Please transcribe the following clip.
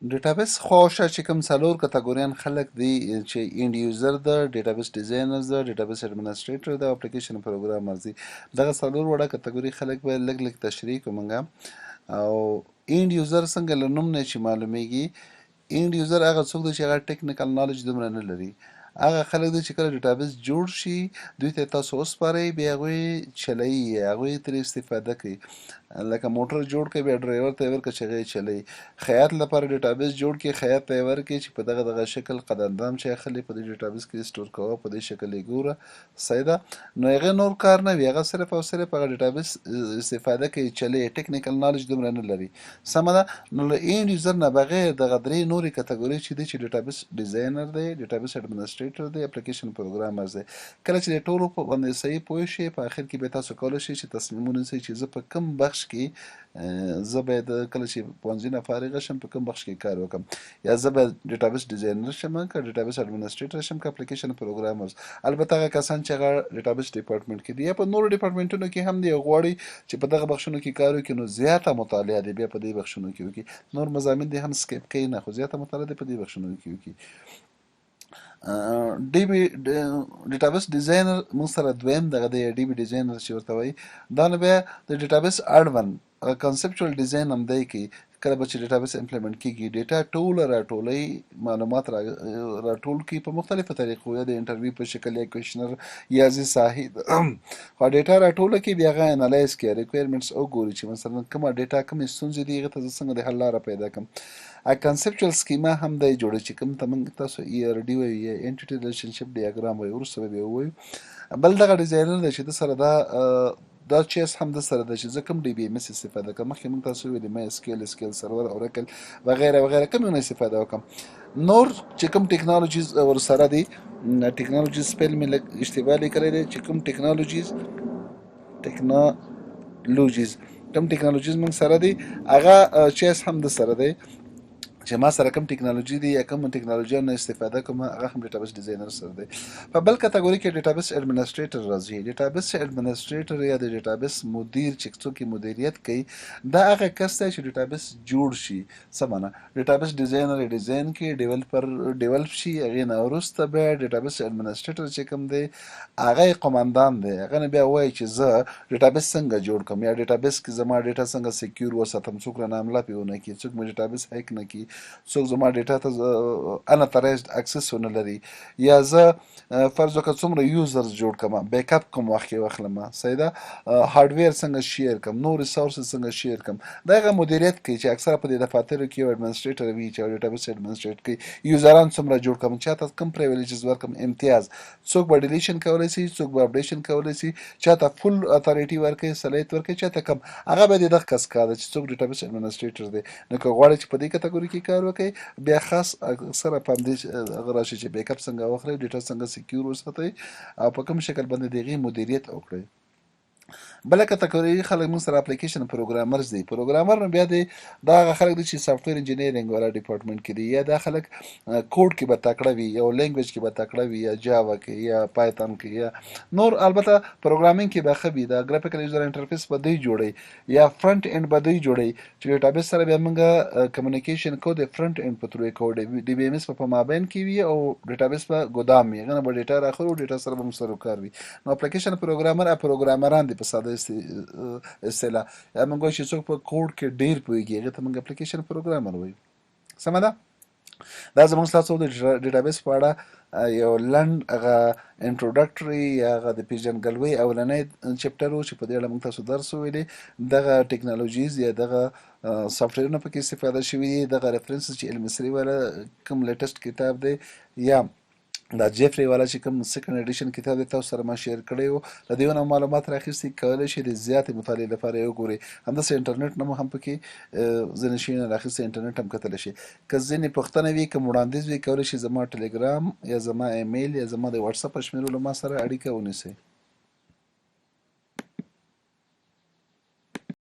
Database خواوشا چې کوم څلور کتګوریان خلک دي چې end user ده، database designers ده، database administrator ده، application programmers دي، دغه څلور وړه کتګوري خلک به لږ لږ تشریح کوم. او end user څنګه له نوم نه چې معلومیږي، end user هغه څوک دی چې هغه technical knowledge دومره نه لري. هغه خلک دي چې کله database جوړ شي، دوی ته تاسو وسپارئ، بیا هغوی چلوي، هغوی ترې استفاده کوي. لکه موټر جوړ کړي، بیا ډرایور ته یې ورکړه چې هغه یې چلوي. خیاط لپاره database جوړ کړي، خیاط ته یې ورکړي چې په دغه دغه شکل قدردان چې اخلي، په دې database کې store کوه، په دې شکل یې ګوره، صحیح ده. نو هغه نور کار نه وي، هغه صرف او صرف هغه database استفاده کوي، چلوي، technical knowledge دومره نه لري، سمه ده. نو له end user نه بغیر دغه درې نورې کتګوري چې دي، چې database designer دی، database administrator دی، application programmer دی، کله چې د ټولو په باندې صحیح پوه شئ، په اخر کې به تاسو کولی شئ چې تصمیم ونیسئ چې زه په کوم بخش کې، زه باید کله چې پوهنځي نه فارغ شم په کوم بخش کې کار وکم، یا زه باید database designer شم که database administrator شم که application programmer. البته هغه کسان چې هغه database department کې دي یا په نورو ډیپارټمنټونو کې هم دي، غواړي چې په دغه بخشونو کې کار وکړي، نو زیاته مطالعه دې بیا په دې بخشونو کې وکړي. نور مضامین دې هم skip کوي نه، خو زیاته مطالعه دې په دې بخشونو کې وکړي. DB database designer موږ سره دویم دغه دی، DB designer چې ورته وایي، دا نو بیا د database اړوند conceptual design هم دی کوي. کله به چې database implement کیږي، data ټوله راټولوي، معلومات راټول کړي په مختلفو طریقو، یا د interview په شکل یا questionnaire یا ځي ساحې، خو data راټوله کړي، بیا هغه analyze کړي، requirements وګوري چې مثلا کومه data کومې ستونزې دي، هغه ته زه څنګه د حل لاره پیدا کړم. Conceptual schema هم دی جوړوي چې کوم ته موږ تاسو ERD وایو یا entity relationship diagram وایو، وروسته به بیا ووایو. بل دغه designer دی چې د سره دا چیز هم د سره ده چې زه کوم DBMS استفاده کوم. مخکې موږ تاسو ویلي MySQL، SQL Server، Oracle وغیره وغیره، کوم نه استفاده وکم. نور چې کوم technologies ورسره دي، technologies spell مې لږ اشتباه لیکلی دی، چې کوم technologies موږ سره دي، هغه چیز هم د سره دی چې ما سره کوم ټکنالوژي دی یا کوم ټکنالوژي نه استفاده کوم، هغه هم database designer سره دی. په بل کټګوري کې database administrator راځي. Database administrator یا د database مدیر چې څوک مدیریت کوي، دا هغه کس دی چې database جوړ شي، څه معنا database designer design کې developer develop شي، هغې نه وروسته بیا database administrator چې کوم دی هغه یې قومندان دی. هغه نه بیا وایي چې زه database څنګه جوړ کړم، یا database کې زما data څنګه secure وساتم، څوک رانه حمله پرې ونه کړي، څوک مې database hack نه کړي، څوک زما data ته unauthorized access ونه لري، یا زه فرض وکړه څومره users جوړ کړم، backup کوم وخت کې واخلم، صحیح ده، hardware څنګه share کړم، نور resources څنګه share کړم. دا هغه مدیریت کوي چې اکثره په دې دفاترو کې یو administrator وي چې database administrate کوي. یوزران څومره جوړ کړم، چاته کوم privileges ورکړم، امتیاز، څوک به deletion کولی شي، څوک به updation کولی شي، چاته full authority ورکوي، صلاحیت ورکوي، چاته کم، هغه به د دغه کس کار دی چې څوک database administrator دی. نو که غواړي چې په دې کټګوري کې کار وکړي، بیا خاص اکثره په همدې هغه راشي چې backup څنګه واخلئ، data څنګه secure وساتئ او په کوم شکل باندې د هغې مدیریت وکړئ. بله کټګوري خلک موږ سره application programmers دي. Programmer نو بیا دی دا هغه خلک دي چې software engineering والا ډیپارټمنټ کې دي، یا دا خلک کوډ کې به تکړه وي، یو language کې به تکړه وي، یا Java کې یا Python کې یا نور، البته programming کې به ښه وي. دا graphical user interface به دوی جوړوي یا front end به دوی جوړوي چې database سره بیا موږ communication کوو، د front end په through یې کوو. DBMS به په مابین کې وي او database به ګودام وي، هغه نه به data راخلو، data سره به موږ سروکار وي. نو application programmer پروګرامران دي په ساده اصطلاح، یا موږ وایو چې څوک په کوډ کې ډیر پوهېږي هغه ته موږ application programmer وایو، سمه ده. دا زموږ ستاسو د database په اړه یو لنډ هغه introductory یا هغه د پیژندګلوۍ اولنی chapter و چې په دې اړه موږ تاسو درس وویلې. دغه technologies یا دغه سافټویرونه پکې استفاده شوي دي، دغه references چې المصري والا کوم latest کتاب دی یا دا Jeffrey والا چې کوم second edition کتاب دی تاسو سره ما share کړی و، له دې نه معلومات راخیستي، کولی شئ د زیاتې مطالعې لپاره یې وګورئ. همداسې انټرنیټ نه مو هم پکې ځینې شیونه راخیستي، انټرنیټ هم کتلی شئ. که ځینې پوښتنه وي، کوم وړاندیز وي، کولی شئ زما ټلګرام یا زما ایمیل یا زما د واتساپ په شمېرو له ما سره اړیکه ونیسئ.